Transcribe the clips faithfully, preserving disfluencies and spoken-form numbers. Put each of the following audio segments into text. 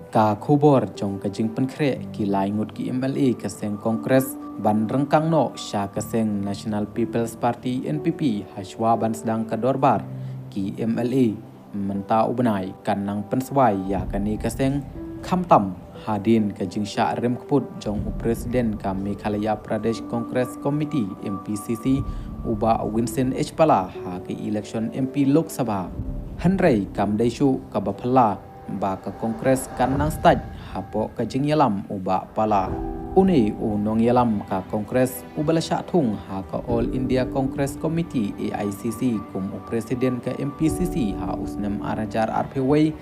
Ka khubor jong ka jingpynkhreh ki lai ngut ki M L A ka seng Congress ban ryngkang noh sha ka seng National People's Party, N P P, hashwa ban sdang ka dorbar ki M L A mynta u bnai kan nang pynswai ïa kane ka seng, khamtam hadien ka jingshah rem kput jong u President ka Meghalaya Pradesh Congress Committee, M P C C, u Bah Vincent H Pala ha ka election M P Lok Sabha. Hynrei kam dei shuh kaba phylla ba ka Congress kan nang stait hapoh ka jingïalam u Bah Pala. Une u nongïalam ka Congress uba la shah thung ha ka All India Congress Committee, A I C C, kum u President ka M P C C ha u snem ar hajar arphew wei,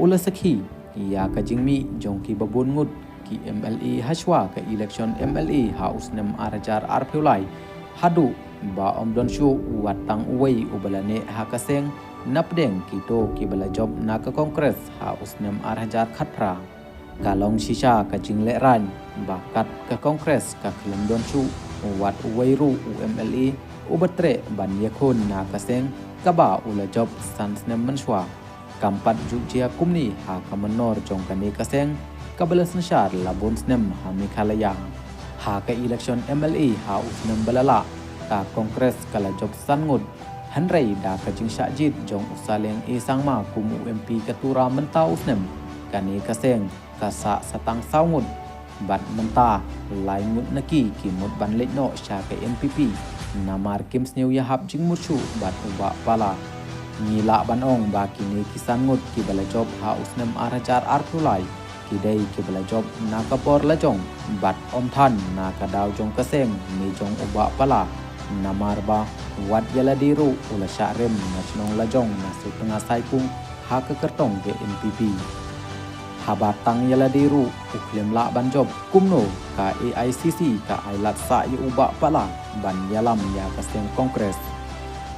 u la sakhi ïa ka jingmih jong kiba bun ngut ki M L A hashwa ka election M L A ha u snem ar hajar arphew lai, haduh ba ym don shuh wat tang uwei uba la neh ha ka seng napdeng kito kiba la jop na ka Congress ha u snem ar hajar khatphra. Ka long shisha ka jinglehrain ba kat ka Congress ka khlem don shuh wat uwei ruh u M L A uba treh ban ïakhun na ka seng kaba u la jop san snem mynshuwa. Kam pat ju jia kumne ha ka mynnor jong kane ka seng kaba la synshar la bun snem ha Meghalaya. Ha ka election M L A ha u snem ba la lah, ka Congress ka la jop san ngut. Hynrei da ka jingshah jied jong u Saleng A Sangma kum u M P ka Tura mynta u snem, kane ka seng ka sah sa tang saw ngut. Bad mynta lai ngut na ki ki mut ban leit noh sha ka N P P namar kim sngew ïahap jingmut shuh bad u Bah Pala. Ngi lah ban ong ba kine ki san ngut kiba la jop ha u snem ar hajar arphew lai ki dei kiba la jop na ka bor lajong bad ym than na ka daw jong ka seng ne jong u Bah Pala. Namar ba wat ïa lade ruh u la shah rem na shnong lajong na Sutnga Saipung ha ka kyrtong ka N P P. Haba tang ïa lade ruh u khlem lah ban jop, kumno ka A I C C ka ai lad sah ïa u Bah Pala ban ïalam ïa ka seng Congress?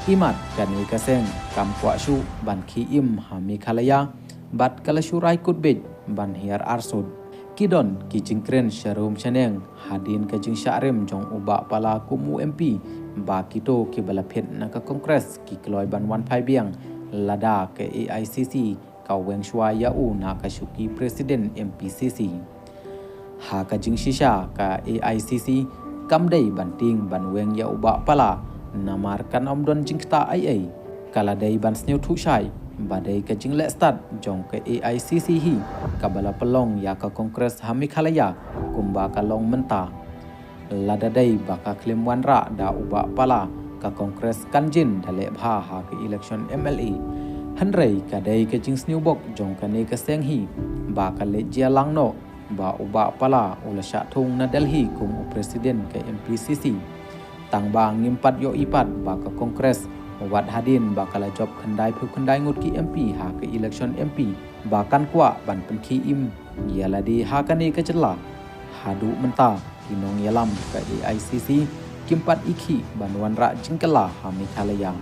Imat kane ka seng kam kwah shuh ban khie im ha Meghalaya bad ka la shu rai kut beit ban hiar arsut. Ki don ki jingkren sharum shaneng hadien ka jingshah rem jong u Bah Pala kum u M P ba kito kiba la phet na ka Congress ki kloi ban wan phai biang lada ka A I C C ka weng shuwa ïa u na ka shuki President M P C C. Ha ka jingshisha ka A I C C kam dei ban tieng ban weng ïa u Bah Pala namar kan ym don jingktah ei ei. Ka la dei ban sngewthuh shai ba dei ka jingleh stad jong ka A I C C hi kaba la pynlong ïa ka Congress ha Meghalaya kumba ka long mynta. Lada dei ba ka khlem wanrah da u Bah Pala, ka Congress kan jin da leh bha ha ka election M L A. Hynrei ka dei ka jingsngewbok jong kane ka seng hi ba ka leit jia lang noh ba u Bah Pala u la shah thung na Delhi kum u President ka M P C C. Tang ba ngim pat ïohi pat ba ka Congress wat hadien ba ka la jop khyndai phew khyndai ngut ki M P ha ka election M P ba kan kwah ban pynkhie im ïa lade ha kane ka jylla. Haduh mynta ki nongïalam ka A I C C kim pat i khih ban wanrah jingkylla ha Meghalaya.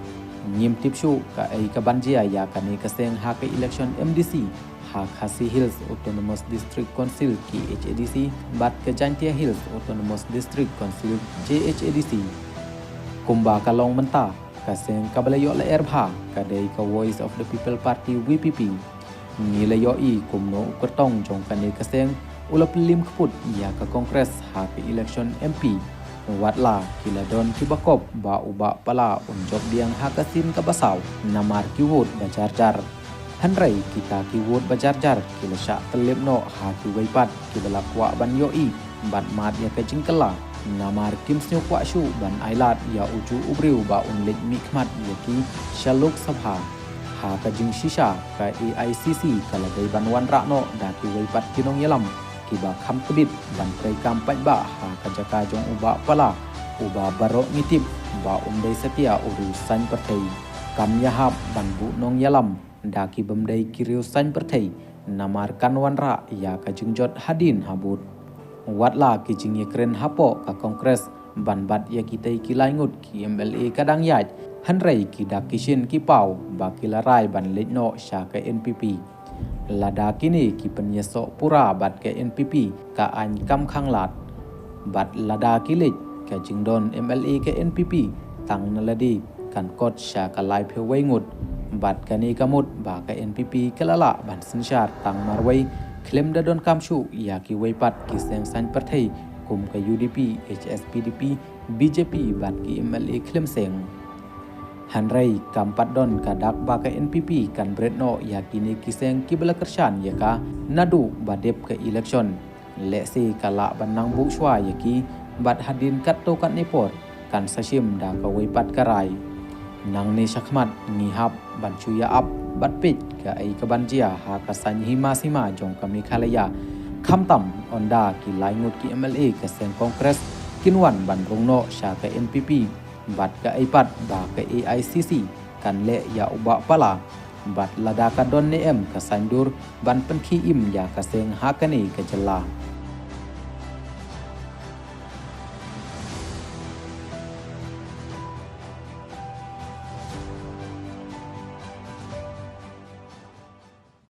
Ngim tip shuh kaei ka ban jia ïa kane ka seng ha ka election M D C ha Khasi Hills Autonomous District Council, K H A D C, bad ka Jaintia Hills Autonomous District Council, J H A D C. Kumba ka long mynta, ka seng kaba la ïoh lyer bha ka dei ka Voice of the People Party, V P P. Ngi la ïohi kumno u kyrtong jong kane ka seng u la pynlim kput ïa ka Congress ha ka election M P. Wat la ki la don kiba kop ba u Bah Pala un jop biang ha ka sien kaba saw namar ki vote ba jar jar. Hynrei kita ki vote ba jar jar ki la shah tyllep noh ha kiwei pat kiba la kwah ban ïohi bad mad ïa ka jingkylla. Namar kim sngew kwah shuh ban ai lad ïa ujuh u briew ba un leit mihkhmat ïa ki sha Lok Sabha. Ha ka jingshisha ka A I C C ka la dei ban wanrah noh da kiwei pat ki nongïalam kiba kham tbit ban treikam paidbah ha ka jaka jong u Bah Pala, uba baroh ngi tip ba um dei satia u riew saiñ pyrthei. Kam ïahap ban buh nongïalam da ki bym dei ki riew saiñ pyrthei namar kan wanrah ïa ka jingjot hadien habud. Wat la ki jingïakren hapoh ka Congress ban bat ïa kitei ki lai ngut ki M L A ka dang ïaid, hynrei ki dak ki shin ki paw ba ki la rai ban leit noh sha ka N P P. Lada kine ki pynïasoh pura bad ka N P P, ka aiñ kam khang lad. Bad lada ki leit, ka jingdon M L A ka N P P tang na lade kan kot sha ka laiphew wei ngut. Bad kane ka mut ba ka N P P ka la lah ban synshar tang marwei Khlem da donkam shuh ïa kiwei pat ki seng saiñ pyrthei kum ka U D P, H S P D P, B J P bad ki M L A khlem seng. Hynrei kam pat don ka dak ba ka N P P kan bret noh ïa kine ki seng kiba la kyrshan ïa ka naduh ba dep ka election. Lehse ka lah ban nang buh shuwa ïa ki bad hadien katto katne por kan sa shim da kawei pat ka rai. Nangne shakhmat ngi hap ban shu ïa ap bad peit kaei kaban jia ha ka saiñ hima sima jong ka Meghalaya. Khamtam ynda ki lai ngut ki M L A ka seng Congress kin wan ban rung noh sha ka N P P bad kaei pat ba ka A I C C kan leh ïa u Bah Pala bad lada ka don ne em ka saiñdur ban pynkhie im ïa ka seng ha kane ka jylla.